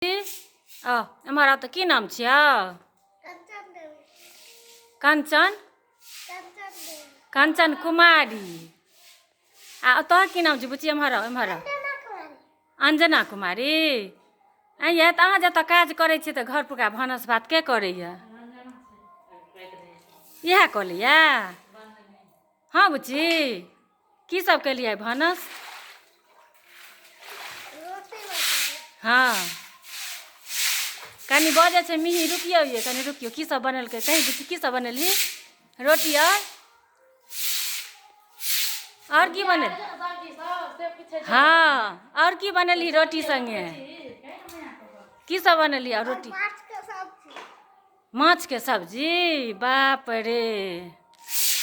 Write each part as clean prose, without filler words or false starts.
आ एम्हर आउ तऽ की नाम छियौ? कंचन। कंचन कुमारी। आ तोहर की नाम छै बुच्ची? एम्हर आउ, एम्हर आउ। अंजना कुमारी। आँय यै, तऽ अहाँ जतऽ काज करै छियै तऽ घर पुरका भानस भात के करैया? इएह कऽ लैया। हँ बुच्ची, की सब केलियै भानस? हँ, कनि बजै छै मिही, रुकियौ ये, कनि रुकियौ। की सब बनेलकै कही बुच्ची, की सब बनेलही? रोटी आओर की बनेल? हँ, आओर की बनेलही रोटी संगे? की सब बनेलही? आओर रोटी, माछके सब्जी। बाप रे,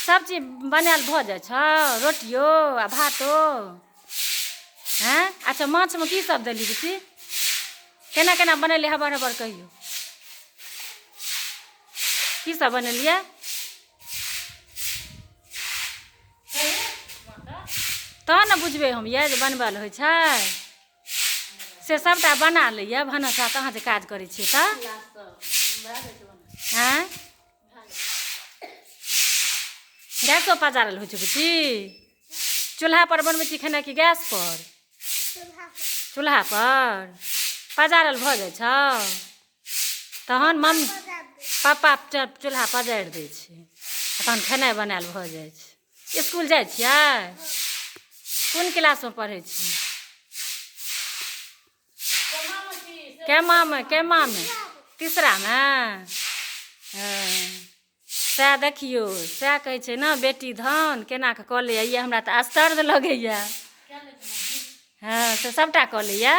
सब चीज बनायल भऽ जाइ छौ, रोटियो आ भातो? हँ। अच्छा, माछमे की सब देली बुच्ची? केना केना बनेलियै? हबर हबर कहियौ, की सब बनेलियै? तहन ने बुझबै हम ये जे बनबल होइ छै से सभटा बना लैए भानस भात। अहाँ जे काज करै छियै तऽ आँय गैसो पजारल होइ छै बुच्ची? चूल्हा पर बनबै छी खेनाइ कि गैस पर? चूल्हा पर पजारल भऽ जाइ छौ। तहन मम्मी पापा चूल्हा पजारि दै छै आ तहन खेनाइ बनायल भऽ जाइ छै। इसकुल जाइ छियै? कोन क्लासमे पढ़ै छियै? केमामे? केमामे? तीसरामे। हँ, सएह देखियौ, सएह कहै छै ने, बेटी धन। केना कऽ कऽ लैए ये, हमरा तऽ आश्चर्य लगैए। हँ, से सभटा कऽ लैए।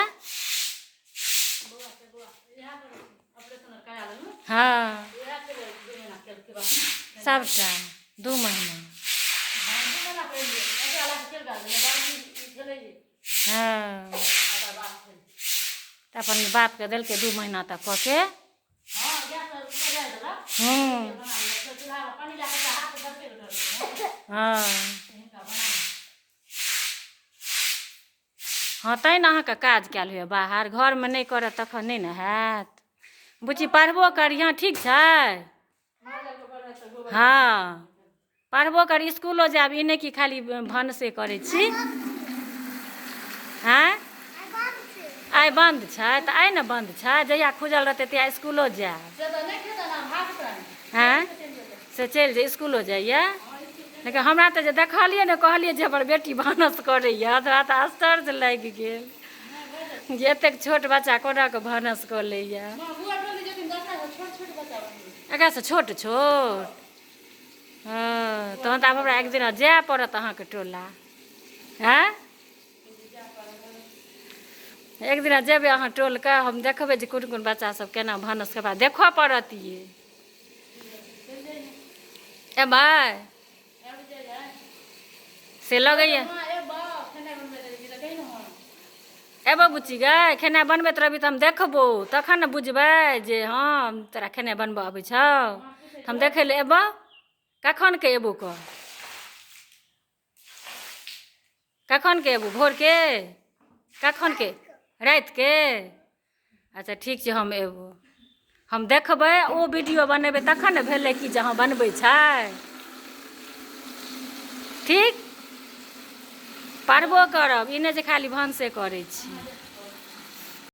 हँ, सभटा 2 महीना। हँ, तऽ अपन बापके देलकै 2 महीना तक कऽ के। हँ हँ, तैँ ने अहाँके काज कयल होइए बाहर। घरमे नहि करत तखन नहि ने हैत। बुच्ची, पढ़बो करिहँ, ठीक छै? हँ, पढ़बो कर, इसकुलो जायब। ई नहि कि खाली भानसे करै छी। आँय, आइ बन्द छै तऽ आइ ने बन्द छै, जहिया खुजल रहतै तहिया इसकुलो जायब। आँय, से चलि जाय, इसकुलो जाइए। लेकिन हमरा तऽ जे देखलियै ने, कहलियै जे हमर बेटी भानस करैए, हमरा तऽ आश्चर्य लागि गेल जे एतेक छोट बच्चा कोना कऽ भानस कऽ लैए। एकरासँ छोट छोट। हँ, तहन तऽ आब हमरा एक दिना जाय पड़त अहाँके टोला। हँ, एक दिना जेबै अहाँ टोलके, हम देखबै जे कोन कोन बच्चा सब केना भानस करबा। देखऽ पड़त ये। एबै से लगैए। एबो बुच्ची गै? खेनाइ बनबैत रहबी तऽ हम देखबो, तखन ने बुझबै जे हँ, तोरा खेनाइ बनबऽ अबै छौ। हम देखै लए एबो। कखनके एबो कह? कखनके एबो? भोरके? कखनके? रातिके? अच्छा, ठीक छै, हम एबो, हम देखबै, ओ वीडियो बनेबै, तखन ने भेलै कि जे हँ, बनबै छै। ठीक, पढ़बो करब, ई नहि जे खाली भानसे करै छी।